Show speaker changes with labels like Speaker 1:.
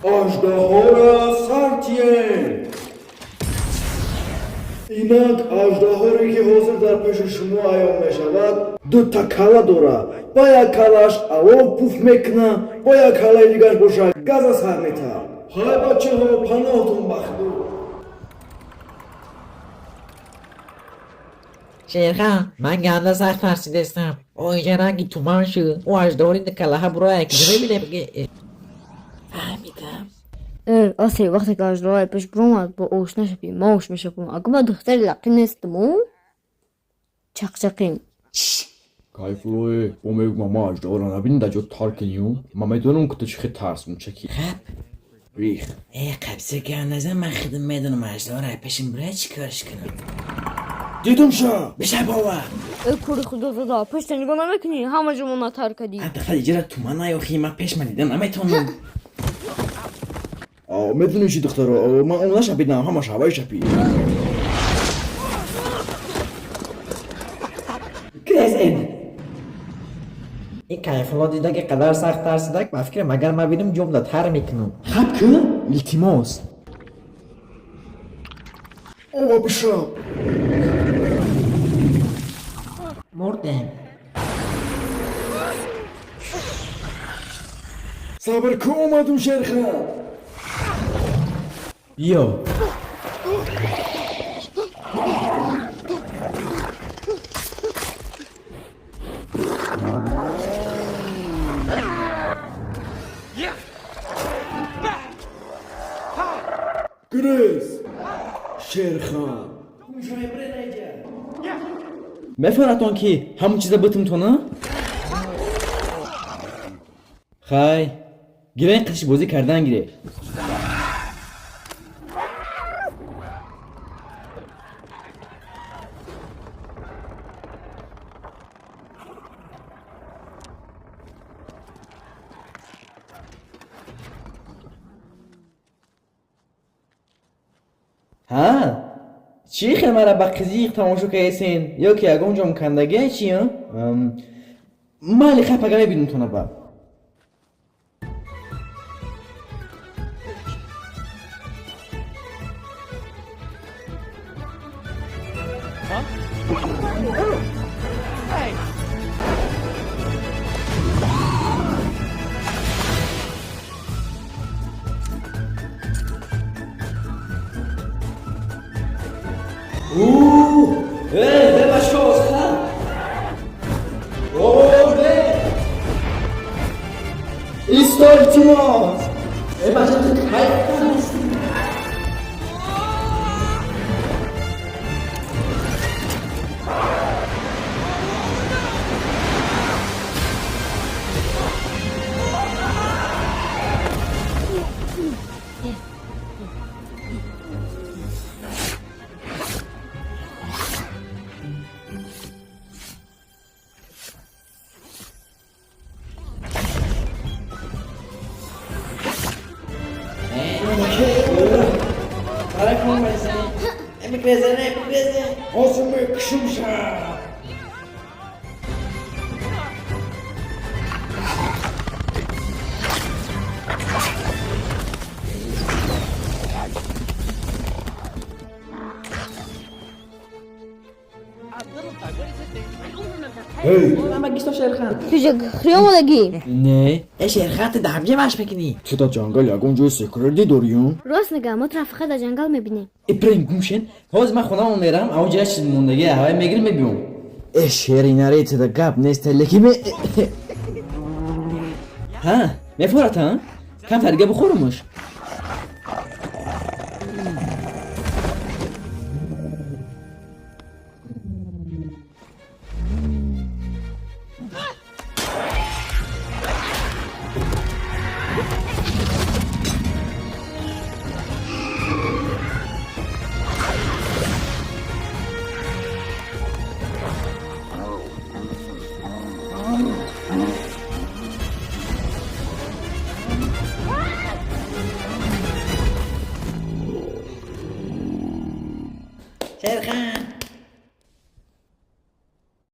Speaker 1: Аждаҳора сартиен. Инак аждаҳоре, ки ҳозир дар пеши шумо аён мешавад, дута калла дорад. Ба як каллаш алов пуф мекуна, ба як каллаи дигаш боша газа сар метаҳад. Ҳай, бачаҳо, паноҳтон ба Худо.
Speaker 2: Шерхан, ман ганда сахт тарсидастам. Оиҷа ранги туман шуд. Ӯ аждаҳори каллаҳа буроя ки мебинем. Фаҳмидам.
Speaker 3: Э, асе, вақте ки аждаҳои пеш биромад, бо ошна шапӣ, ма ош мешапам. Агар ман духтари лақӣ нестаму, чақчақим.
Speaker 1: Кайфлое, бо мегӯм, ма аждаҳоро набинӣ, дар ҷо тар киню. Ман медонам, ки ту чӣ хел тарсмучакӣ.
Speaker 2: Хаб.
Speaker 1: Рих.
Speaker 2: Э, қабса гап назан, ман худам медонам аждаҳоро пешим буроя чӣ корш кунам.
Speaker 1: Дидумша.
Speaker 2: Биша бова.
Speaker 3: Э, кори худо зада, пешта нигоҳ намекунӣ, ҳама ҷо тар кардӣ.
Speaker 2: Ҳадди иҷара туман наёхӣ, ман пешма дида наметавонам.
Speaker 1: Медонӣ чӣ, духтаро, ман он нашапидам, ҳамаш ҳаваи шапид.
Speaker 2: Грезен. Ин Кайфулло дида, ки қадар сахт тарсидак, ба фикрам, агар ман бинам, ҷомда тар мекунам.
Speaker 1: Хаб кун, илтимос. Ова бишаб.
Speaker 2: Мурдем.
Speaker 1: Сабр кун, омадум, Шерхан.
Speaker 2: Биё.
Speaker 1: Грез. Шерхан.
Speaker 2: Мефаҳратон, ки ҳамон чиза битумтона? Хай, гирен, қиши бозӣ кардан гире. Ҳа, чӣ хел мара ба қизиқ тамошо кардесен, ё ки ягон ҷом кандагия чи? Майли, хай, пага мебинумтона ба. Э, бачо, ха? О, бе!
Speaker 1: Исто, илтимос.
Speaker 2: Э, бача, ту кайф кардӣ?
Speaker 1: Ҳозир мекушумша. Эй,
Speaker 3: Ту ҷа хӯри омодагӣ?
Speaker 2: Не. Э, Шерхан, ту дар ҳамҷа маш мекунӣ?
Speaker 1: Ту дар ҷангал ягон ҷои секретӣ дорӣ?
Speaker 3: Рост мегӯям, мо туро фақат дар ҷангал мебинем.
Speaker 2: Э, бирем, гумшен. Ҳозир ман хонамон мерам, авҷа як чиз мондагӣ, ҳавай мегирим, мебиём.
Speaker 1: Э, шери наре, туда гап нест, лекин
Speaker 2: ҳа, мефорат, ҳа? Камтар дига бихӯрумуш.